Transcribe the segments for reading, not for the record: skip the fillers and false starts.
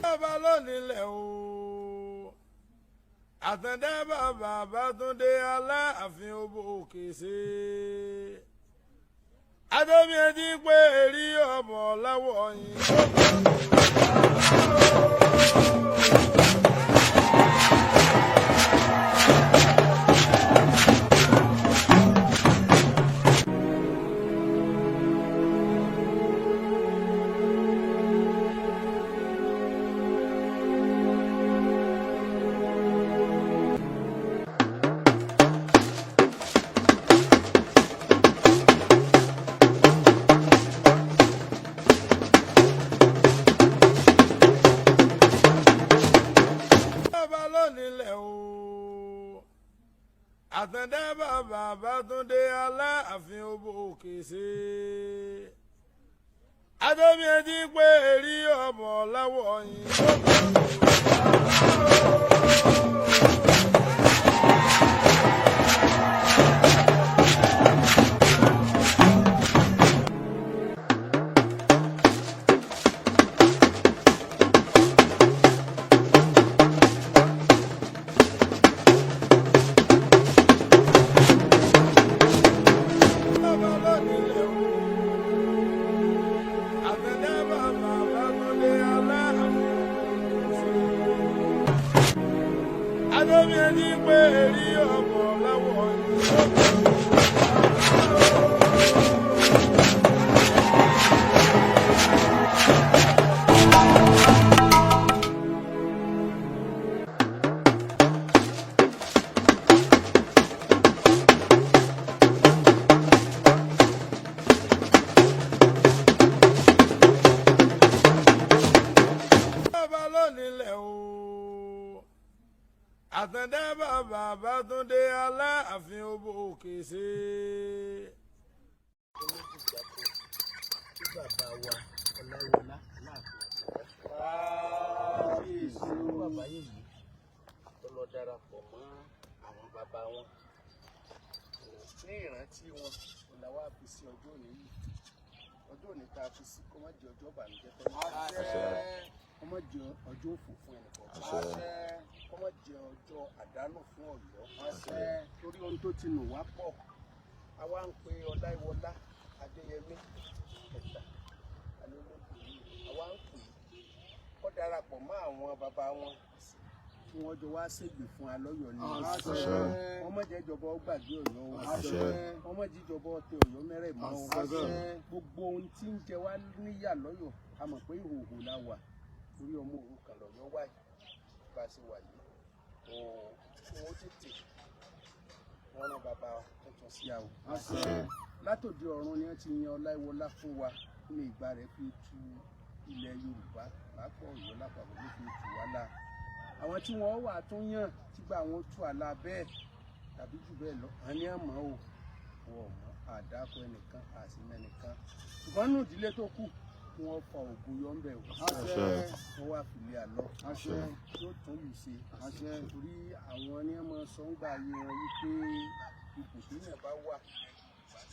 Bàbá lónílẹ̀ o, Àtàndá bàbá Bátúndé Aláàfin òbò òkè ṣe. Adómiẹjí pé èrí ọmọ láwọ̀ yìí. Bàbá lónílẹ̀ o, Àtàndá bàbá Bátúndé Aláàfin òbò òkè ṣe. Adómiẹjí pé èrí ọmọ láwọ̀ yìí. Bàbá lónílẹ̀ o, Àtàndá bàbá Bátúndé Aláàfin òbò òkè ṣe. Adómiẹjí pé èrí ọmọ láwọ̀ yìí. Bàbá lónílẹ̀ o, Àtàndá bàbá Bátúndé Aláàfin òbò òkè ṣe. Tí bàbá wa Ọláyíwọlá Aláàfin Àtàndá, bàbá yìí tó lọ darapọ̀ mọ́ àwọn bàbá wọn ní ìrántí wọn, òun làwa fi sí ọjọ́ òní yìí. Ọjọ́ òní tá a fi sí, kó má jẹ́ ọjọ́ ìbànújẹ́ fún ẹnì, kó má jẹ́ ọjọ́ òfò fún ẹnì kọ̀ọ̀kan, kó má jẹ́ ọjọ́ àdánù fún Ọ̀yọ́, torí ohun tó ti nù wá pọ̀. Àwa ń pe Ọláyíwọlá Adéyẹmí ẹ̀ta alólùkù yìí, àwa ń pè é kó darapọ̀ mọ́ àwọn bàbá wọn kí wọ́n jọ wá ṣègbè fún alọ́yọ̀ ni. Wọ́n má jẹ́ ìjọba ó gbàgbé Ọ̀yọ́ o, wọ́n má jẹ́ ìjọba ó tẹ Ọ̀yọ́ mẹ́rẹ̀ mọ́ o. Gbogbo ohun tí ń jẹ wá níyà lọ́yọ̀, a mọ̀ pé ìhòòhò la wà, orí ọmọ òrukàn lọ́yọ́ wà yìí bá a ṣe wà yìí o. Kí wọ́n tètè wọ́n rán bàbá tuntun sí a o. Látòdì ọ̀run ni wọ́n ti yan Ọláyíwọlá fún wa ní ìgbà rẹ̀ fi tu ilẹ̀ Yorùbá, pàápàá Ọ̀yọ́ lápapọ̀ ló fi tù wá la. Àwọn tí wọ́n wà tún yàn tígbà wọn tú àlà bẹ́ẹ̀ tàbí jù bẹ́ẹ̀ lọ, àwọn ní àmọ́ o, wọ́n mọ̀ àdákọ ẹnìkan àsìmẹ́nìkan, ṣùgbọ́n nínú ìdílé tó kù kí wọ́n fa ògùn yọ ńbẹ̀ o, wọ́n wá fìlẹ̀ àlọ́ yóò tún lù ṣe, torí àwọn ní ọmọ sọ ń gbà yé wọn wípé ipò tí yàn bá wà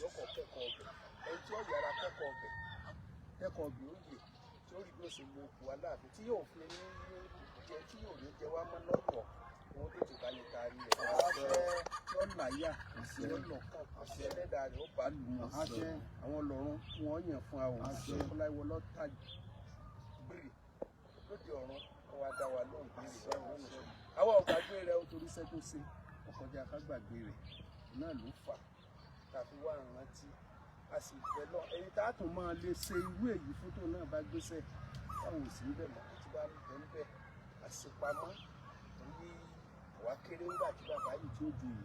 lọ́kọ̀ kẹ́kọ̀ọ́ ọbẹ̀, ẹni tí ó yára kẹ́kọ̀ọ́ ọbẹ̀ kẹ́kọ̀ọ́ ọbẹ̀ ó yè, tí ó rí bí ó ṣe lo ipò Aláàfin tí yóò fi ní jẹ, tí yóò ní jẹ wá mọ́ lọ́yọ̀ọ́, wọn tètè bá ní taari rẹ̀ yọ láyà yọ lọ́kàn ẹlẹ́dàá rẹ̀ ó bá lù wọn. Àwọn lọ́run tí wọ́n yàn fún wa o, Ọláyíwọlá gbèrè lóde ọ̀run kó wa dá wa lóhùn gbèrè lónìí. Àwa ò gbàgbé rẹ̀ o, torí iṣẹ́ tó ṣe ọkọjá ká gbàgbé rẹ̀ náà ló fà á tàbí wà rántí. A sì bẹ̀ lọ èyí tá a tún máa lè ṣe irú èyí fún tóun náà bá gbéṣẹ́ táwọn ò sí ń bẹ̀ mọ́ tí bá ń bẹ̀ ń bẹ̀ àṣepamọ́, torí àwa kéré ńgbà tí bàbá yìí tí ó joyè.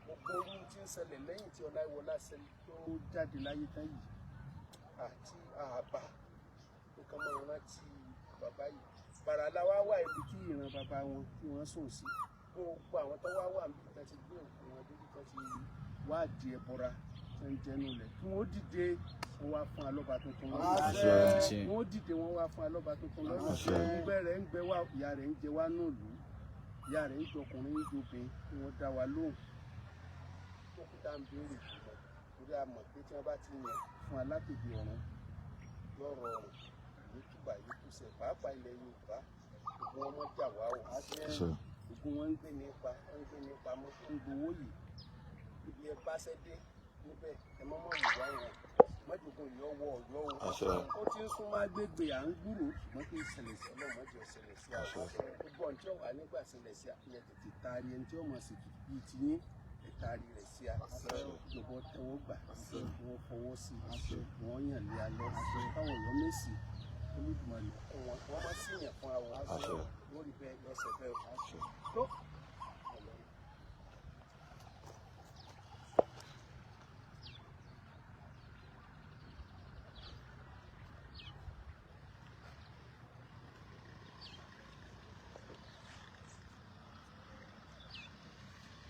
Gbogbo ohun tí ń ṣẹlẹ̀ lẹ́yìn tí Ọláyíwọlá ṣẹlẹ̀ tó jáde láyé tán yìí àti àbá nǹkan mọ́ rántí bàbá yìí. Bàrà la wá wà ibi tí ìran bàbá wọn tí wọ́n sùn sí. Gbogbo àwọn tó wá wà níbi tó ti gbé òkú wọn débi tó ti wá di ẹbọra tó ń jẹnu lẹ̀, kí wọ́n dìde, wọ́n wá fún alọ́ba tuntun lọ́wọ́. Wọ́n dìde, wọ́n wá fún alọ́ba tuntun lọ́wọ́. Ìgbẹ́ rẹ̀ ń gbẹ wá, ìyá rẹ̀ ń jẹ wá náà lù ú, ìyá rẹ̀ ń jọkùnrin ń jobìn, kí wọ́n dá wa lóhùn. Tó kú tá à ń béèrè jùlọ, torí a mọ̀ pé tí wọ́n bá ti yàn fún alátòdì ọ̀run lọ́rọ̀ ọ̀run, ìlú túbà ìlú túsẹ̀, pàápàá ilẹ̀ Yorùbá, gbogbo wọn mọ́ jà wá o. Gbogbo wọn ń gbé nípa, ń gbé nípa mọ́, ń gbowó yìí. Ibi ẹ bá ṣẹ́ dé níbẹ̀, ẹ mọ́ mọ́ wùwá wọn mọ́jọ́gun yìí ọwọ́ Ọ̀yọ́ o. Ó ti ń súnmọ́ agbègbè à ń gbúrò, ṣùgbọ́n kì í ṣẹlẹ̀ sí Ọlọ́run, mọ́jọ́ ṣẹlẹ̀ sí àwọn gbogbo ọ̀n tí ó wà nígbà ṣẹlẹ̀ sí àfihàn. Tètè taari ẹni tí ó mọ̀ sí bíi tiyín, ẹ taari rẹ̀ sí a. Ìjọba tẹ́wọ́ gbà, wọ́n fọwọ́ sí, wọ́n yàn lé alọ́ káwọn Ọ̀yọ́ Mèsì Olódùmarè kún wọn, wọ́n má sì yàn fún àwọn lórí bẹ́ẹ̀ lọ́sẹ̀ bẹ́ẹ̀ tó.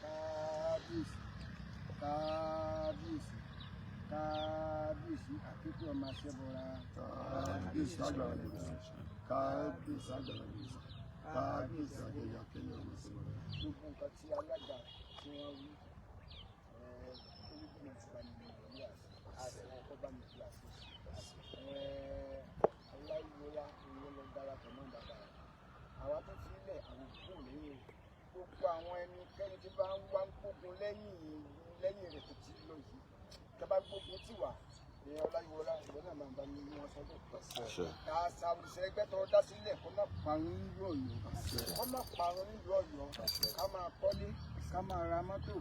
Kábíyèsí, kábíyèsí, kábíyèsí, àkíkú ọmọ aṣẹ́bọra. Kábíyèsí àgbàlagbà, kábíyèsí àgbàlagbà, kábíyèsí àgbẹ̀yà kẹ́yìn ọmọ sọ̀rọ̀. Gbogbo nǹkan tí alága tí wọ́n wí, olùdíje ti bá mi lò ní àṣẹ, kó bá mi fi àṣẹ. Ọláyíwọlá ìwé lọ darapọ̀ mọ́ bàbá rẹ̀. Àwa tó fi ilẹ̀ àwọn òkú lẹ́yìn o. Gbogbo àwọn ẹnikẹ́ni tí bá ń wá gbógun lẹ́yìn lẹ́yìn rẹ̀ tó ti lọ yìí, tí a bá gbógun tì wá, ìyẹn Ọláyíwọlá ìwọ náà máa bá mi ní wọn sọ́dọ̀. Àṣà òrìṣà ẹgbẹ́ tó dá sílẹ̀ kó má parun nílùú Ọ̀yọ́, kó má parun nílùú Ọ̀yọ́. Ká máa kọ́lé, ká máa ra mọ́tò,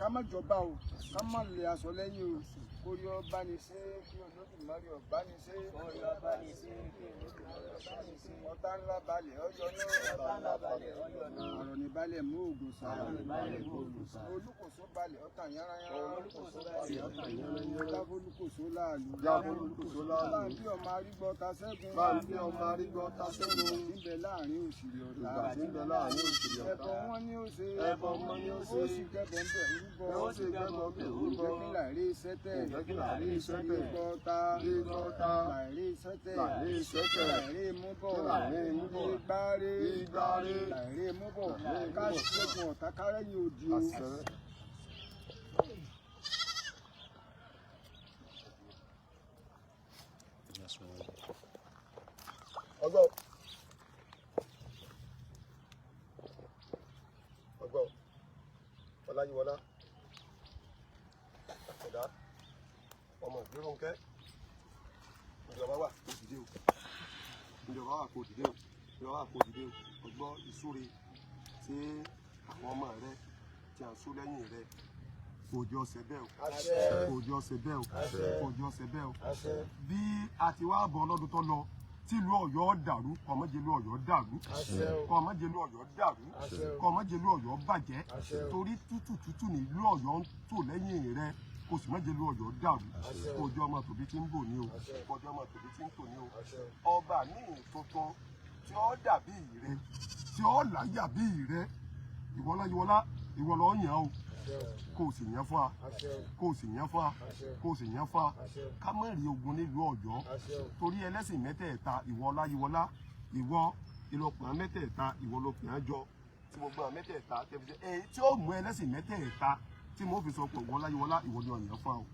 ká má jọba o, ká má lè aṣọ lẹ́yìn o. Kórí ọba ní ṣe kí Olódùmarè ọba ní ṣe. Kórí ọba ní ṣe kí Olódùmarè ọba ní ṣe. Ọ̀tá ńlá balẹ̀ ọjọ́ náà. Ọ̀tá ńlá balẹ̀ ọjọ́ náà. Àrọ̀ ní balẹ̀ mú ògùn sá. Àrọ̀ ní balẹ̀ mú ògùn sá. Olúkòso balẹ̀ ọ̀tá yánranyánra. Olúkòso balẹ̀ ọ̀tá yánranyánra. Jáfólúkòso láàlú. Jáfólúkòso láàlú. Báńbí ọmọ arígbọ́ ta ṣẹ́gun. Báńbí ọmọ arígbọ́ ta ṣẹ́gun. Níbẹ̀ láàrin òṣìrì ọ̀tá. Ìgbà tí ń bẹ láàrin òṣìrì ọ̀tá. Ẹbọ wọn ni ó ṣe. Ẹbọ wọn ni ó ṣe. Ó sì kẹ́bọ̀ ń bẹ̀ rúbọ. Ó sì kẹ́bọ̀ ń bẹ̀ rúbọ. Ìjẹ́ kí làárẹ̀ sẹ́tẹ̀. Ìjẹ́ kí làárẹ̀ sẹ́tẹ̀. Gbígbọ́ ta. Gbígbọ́ ta. Làárẹ̀ sẹ́tẹ̀. Làárẹ̀ sẹ́tẹ̀. Làárẹ̀ mú bọ̀. Làárẹ̀ mú bọ̀. Igbáre. Igbáre. Làárẹ̀ mú bọ̀. Làárẹ̀ mú Ká bọ̀. ṣẹ́gun ọ̀tá kárẹ́yìn òdì o. Àṣẹ. Ọgbọ́ ọgbọ́ Ọláyíwọlá ọ̀dá ọmọ Ìgbéròǹkẹ́, ìjọba wà kò dìde o, ìjọba wà kò dìde o, ìjọba wà kò dìde o. Ọgbọ́ ìsúre tí àwọn ọmọ rẹ tí à ń sún lẹ́yìn rẹ, kò jọ ọ̀sẹ̀ bẹ́ẹ̀ o, kò jọ ọ̀sẹ̀ bẹ́ẹ̀ o, kò jọ ọ̀sẹ̀ bẹ́ẹ̀ o. Bí a ti wá bọ̀ lọ́dún tó lọ tìlú Ọ̀yọ́ dàrú, kọmọjẹlú Ọ̀yọ́ dàrú, kọmọjẹlú Ọ̀yọ́ dàrú, kọmọjẹlú Ọ̀yọ́ bàjẹ́, torí tútù tútù nílùú Ọ̀yọ́ ń tò lẹ́yìn rẹ, kò sì mọjẹlú Ọ̀yọ́ dàrú. Kọjọ ọmọ tòbí tí ń bò ní o, kọjọ ọmọ tòbí tí ń tò ní o. Ọba míì tuntun tí ó dàbí rẹ, tí ó láyà bí rẹ, ìwọ Ọláyíwọlá, ìwọ ló yàn o, kò sì yàn fún wa, kò sì yàn fún wa, kò sì yàn fún wa, ká má rí ogun nílùú Ọ̀yọ́, torí ẹlẹ́sìn mẹ́tẹ̀ẹ̀ta, ìwọ Ọláyíwọlá, ìwọ ìlọpàá mẹ́tẹ̀ẹ̀ta, ìwọ ló pè á jọ tí gbogbo àwọn mẹ́tẹ̀ẹ̀ta tẹ̀fi èyí tí ó mú ẹlẹ́sìn mẹ́tẹ̀ẹ̀ta tí mo fi sọ pé ìwọ Ọláyíwọlá, ìwọ ni ọ̀yàn fún wa o,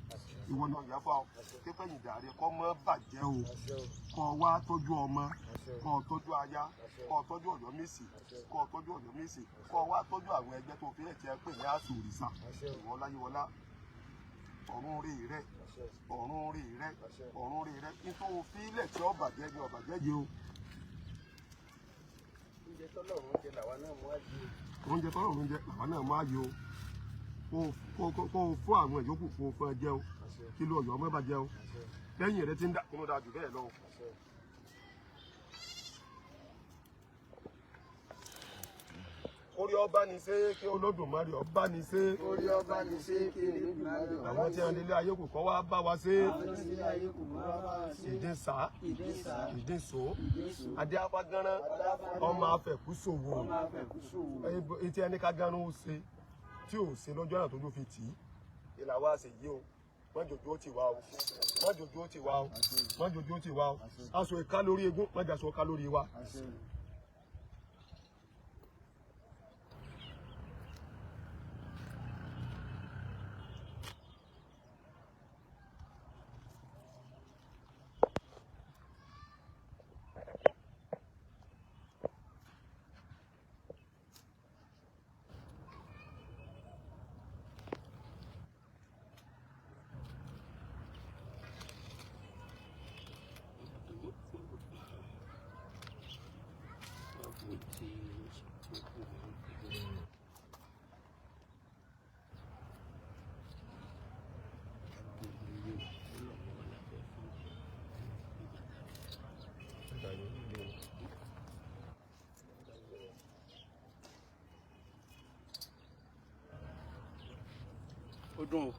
ìwọ ni ọ̀yàn fún wa o. Pípẹ́yìn dàrí kọ́ mọ́ bàjẹ́ o, kọ́ wá tọ́jú ọmọ, kọ́ tọ́jú aya, kọ́ tọ́jú Ọ̀yọ́ Mèsì, kọ́ tọ́jú Ọ̀yọ́ Mèsì, kọ́ wá tọ́jú àwọn ẹgbẹ́ tó fi ẹ̀jẹ̀ pè ní àṣù òrìṣà. Ìwọ Ọláyíwọlá, ọ̀run rí rẹ, ọ̀run rí rẹ, ọ̀run rí rẹ, nítorí òfin ilẹ̀ tí ó bàjẹ́ ni ó bàjẹ́ yìí o. Oúnjẹ tọ́lọ́run jẹ làwa náà mú àjò. Oúnjẹ tọ́lọ́run jẹ làwa náà mú àjò. Kó o fún àwọn ìyókù, kó o fún ẹ jẹ o, kí ló Ọ̀yọ́ ọmọ bàjẹ́ o. Lẹ́yìn rẹ ti ń dà kó ló dáa jù bẹ́ẹ̀ lọ o. Orí ọba ní ṣe kí Olódùmarè ọba ní ṣe. Orí ọba ní ṣe kí Elédùmarè ọba Àwọn tí a nílé ayé kò kọ́ wá bá wa ṣe. Àwọn tí ilé ayé kò mọ́ wá bá wa ṣe. Ìdínsá, Ìdínsá, ìdínsó, ìdínsó, adé afágánrán, ọmọ afẹ̀kúṣòwò. ọmọ afẹ̀kúṣòwò. Etí ẹni ká gánran ó ṣe tí ò ṣe lọ́jọ́ náà tójú fi tì í. Ìlà wa ṣe yí o, mọ́jọ́jú ó ti wá o, mọ́jọ́jú ó ti wá o, mọ́jọ́jú ó ti wá o. Aṣọ ìka lórí eégún, mọ́jà aṣọ ìka lórí wa. Ó dùn o.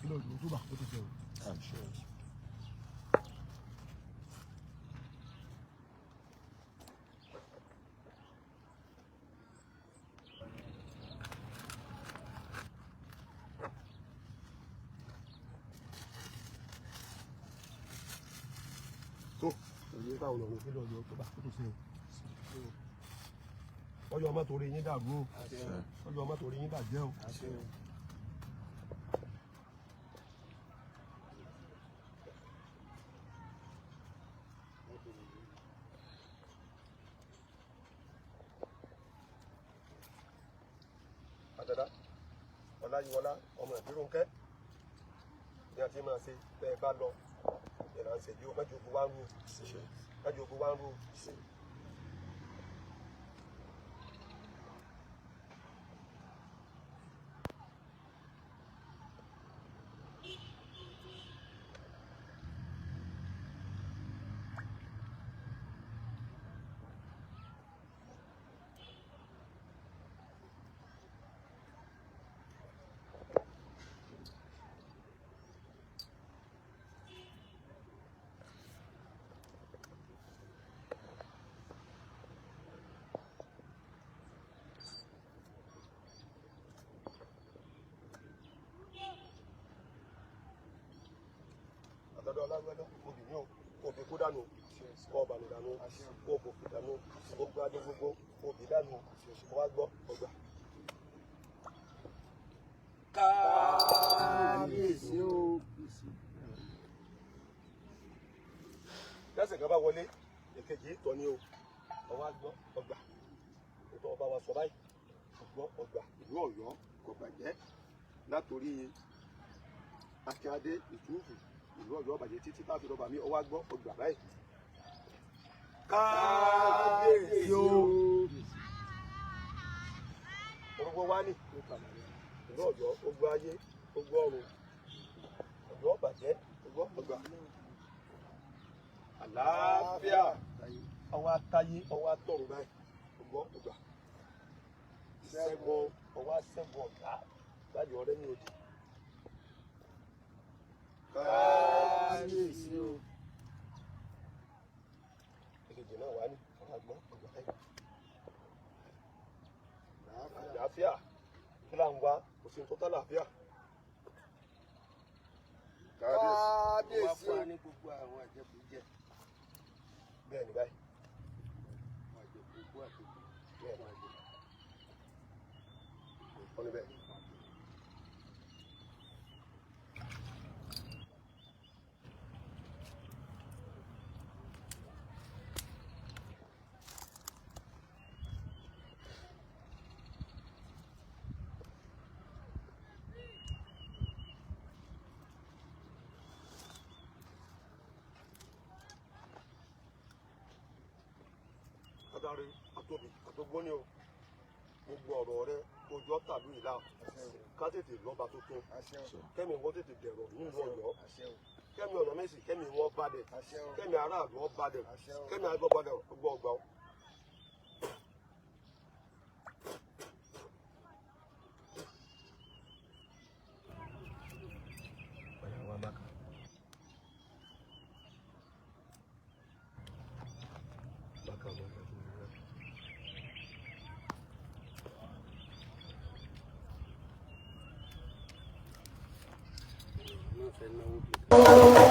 Ilé òdòdó tó bà ó ti jẹ o. Tó èyí káwọn ọ̀rọ̀ ilé òdòdó tó bà ó ti jẹ o. Ọyọ ọmọ torí yín dàrú o. Ọyọ ọmọ torí yín bàjẹ́ o. Àtàdá Ọláyíwọlá ọmọ Ìbírónkẹ́ ní a ti máa ṣe bẹ́ẹ̀ bá lọ ìrànṣẹ́ yìí ó mẹ́jọ ogun wá ń rú mẹ́jọ ogun wá ń rú. Àtàdá Ọláyíwọlá obìnrin o òbí kó dànù kó ọbànú dànù kó òbòkú dànù gbogbo adé gbogbo òbí dànù kó wá gbọ́ ọgbà. Kábíyèsí o. Lẹ́sẹ̀ kan bá wọlé èkejì ìtọ́ ni o ọwọ́ gbọ́ ọgbà ètò ọba wa sọ báyìí ọgbọ́ ọgbà ìlú Ọ̀yọ́ kò bàjẹ́ látòrí Akínadé Ìtúùfù ìlú Ọ̀yọ́ bàjẹ́ títí tá a fi rọba mi ọwọ́ gbọ́ ọgbà báyìí. Kábíyèsí o. Orúkọ wa ní ìlú Ọ̀yọ́ ogbó ayé ogbó ọ̀run Ọ̀yọ́ bàjẹ́ ọgbọ́ ọgbà àlàáfíà ọwọ́ atáyé ọwọ́ atọ̀run báyìí ọgbọ́ ọgbà ìṣẹ́gun ọwọ́ aṣẹ́gun ọ̀tá báyìí ọ̀rẹ́ mi òdì. Kábíyèsí o. Èkejì náà wà ní ọ̀rọ̀ àgbọ̀n ọgbà báyìí. Àlàáfíà kí là ń wá kò sí ní tó tá àlàáfíà. Wá Kábíyèsí fún o. wa ní gbogbo àwọn àjẹkújẹ, Bẹ́ẹ̀ ni báyìí. àwọn àjẹkúgbó àtòkù, Bẹ́ẹ̀ àwọn àjẹkú. ni wọ́n ní bẹ́ẹ̀. Adáre Atóbi Àtógbóní o, gbogbo ọ̀rọ̀ rẹ ojú ọ̀tàlú ìlà ká tètè lọ́ba tuntun, kẹ́mi wọ́n tètè dẹ̀rọ̀ nílùú Ọ̀yọ́, kẹ́mi Ọ̀yọ́ mẹ́sì, kẹ́mi wọ́n balẹ̀, kẹ́mi aráàlú wọ́n balẹ̀, kẹ́mi àgbọ̀ balẹ̀ gbọ́ ọgbà o. Yeah.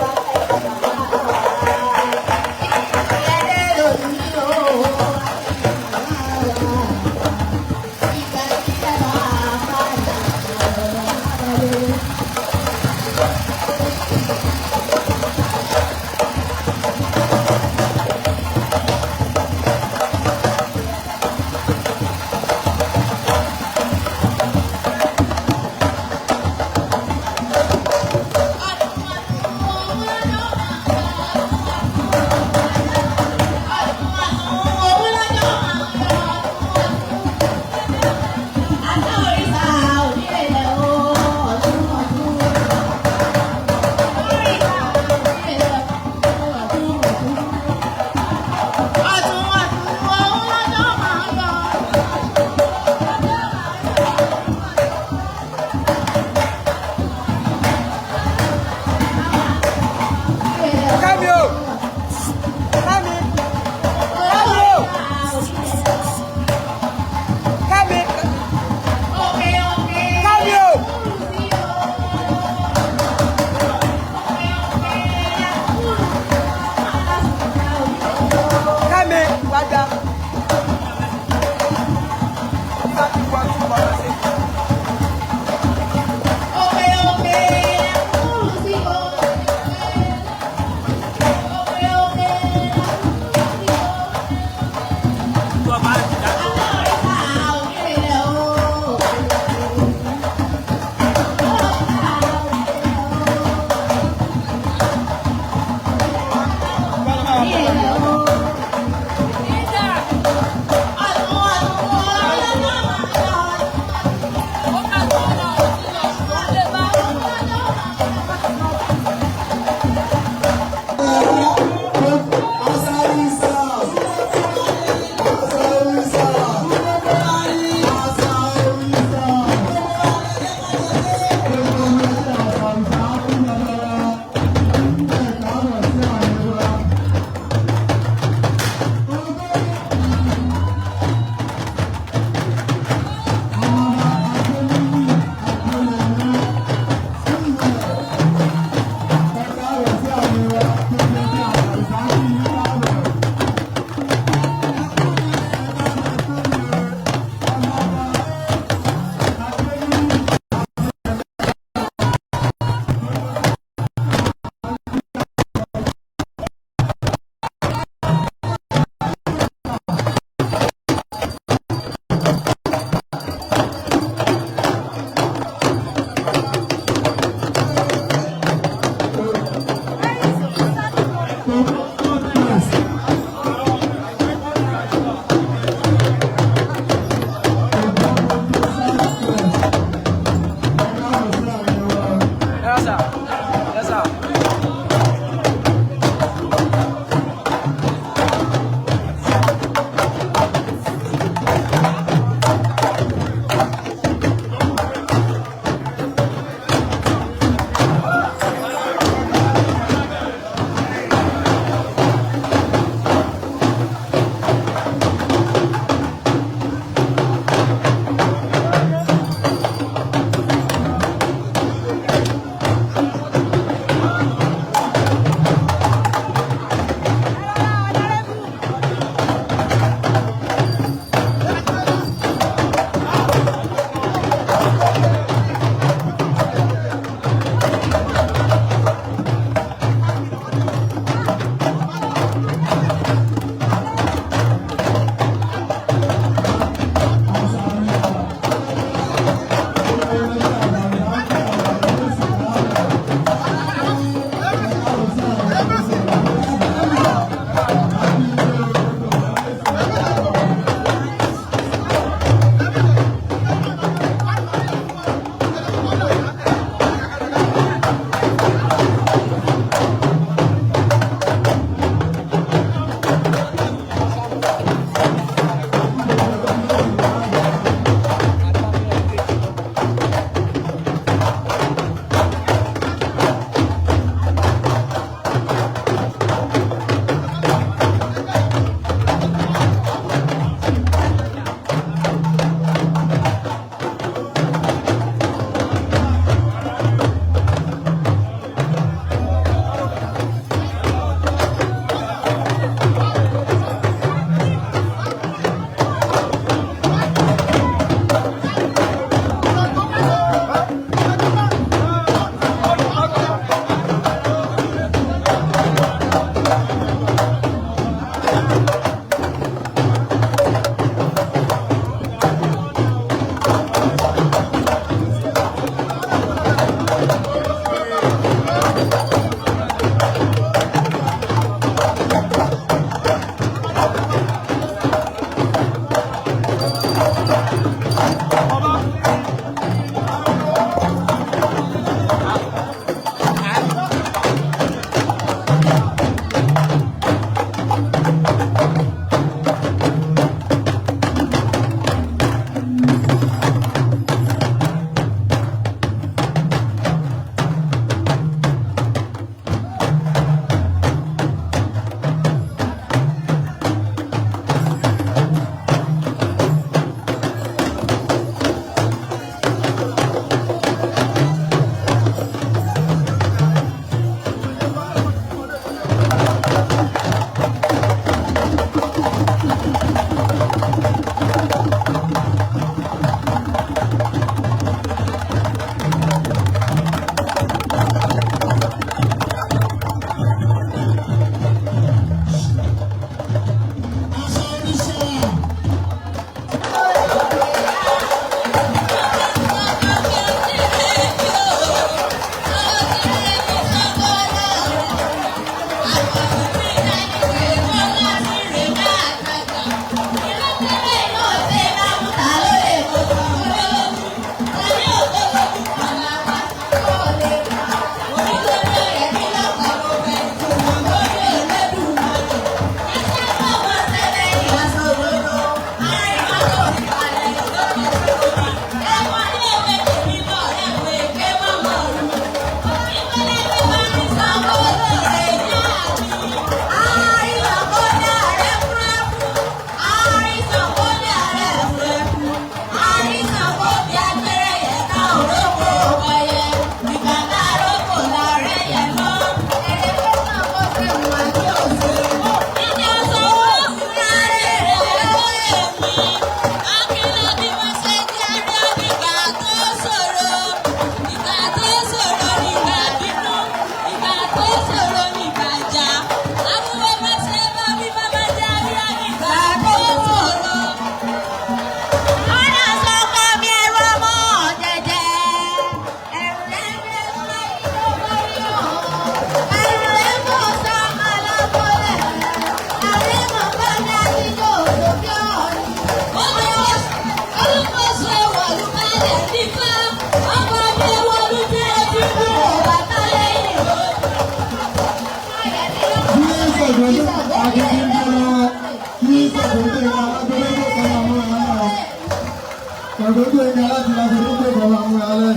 Ẹ̀gbọ́n ẹ̀ka láti láti tó gbé bọ̀ àwọn alẹ́.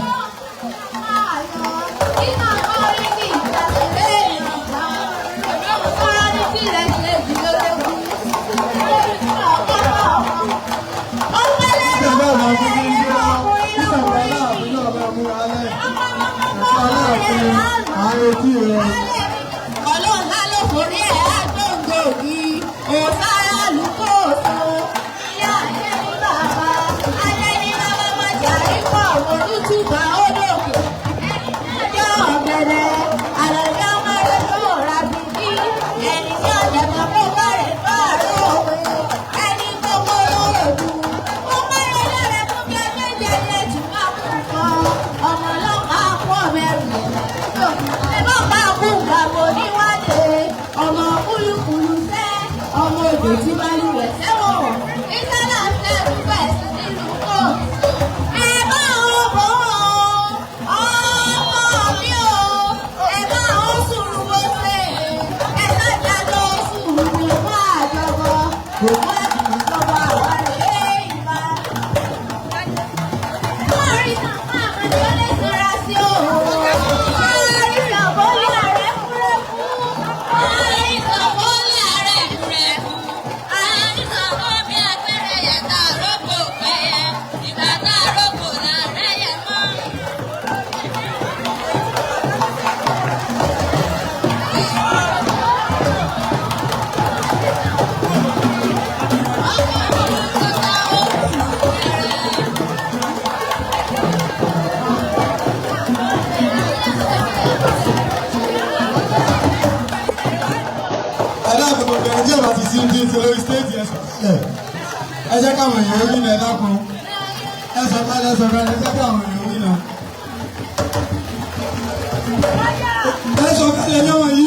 Ìjọba ọ̀la fún kí n gbé wá. Ìsàlẹ̀ aláàfin náà bá múra alẹ́. Ẹ̀fọ́ aláàfin ààrẹ tí rẹ̀. Ọlọ́lá ló forí ẹ̀ àgbọ̀ngògì, òsára lùkóòtò, ìyá ayé ní bàbá, ayé ní bàbá máa jà ikọ̀ olùtúbà odòkè. Ẹjọ́ ọ̀gẹ̀dẹ̀, àlọ́jọ́ mọ́rẹ́ tó ra bìbí, ẹni tí ọ̀jẹ̀ mọ́ kó bá rẹ̀ bá rẹ̀ òwe, ẹni gbogbo lóòdù. Ó mẹ́rin lọ́rẹ̀ fún bí ọjọ́ ìjẹ́jẹ́ jù máa kú kan, ọmọ ọlọ́pàá kú ọ̀mẹ́rù. Ẹ̀bọ́n kú gbàgbọ́ níwájú, ọmọ kúlúkúlú sẹ́, ọmọ òjò tí balùwẹ̀ sẹ́wọ̀n. Ìsálà ń tẹ̀lú bẹ̀ sí nílùú kò. Ẹ bá wọn bọ̀ ọ́, ọmọ mi o, ẹ bá wọn sùúrù bó ṣe, ẹ sájà lọ sùúrù fún àjọbọ, òkú àjọbọ àwọn rèé ìbá. Ẹ̀dá àkókò bẹ̀rẹ̀ tí ọba ti sí ní ti lórí stéètì ẹ̀ sọ̀kalẹ̀. Ẹ jẹ́ káwọn èèyàn rí náà ẹ dákun. Ẹ sọ̀kalẹ̀ sọ̀kalẹ̀ ẹ jẹ́ káwọn èèyàn rí náà. Ẹ sọ̀kalẹ̀ náà wọ̀nyí.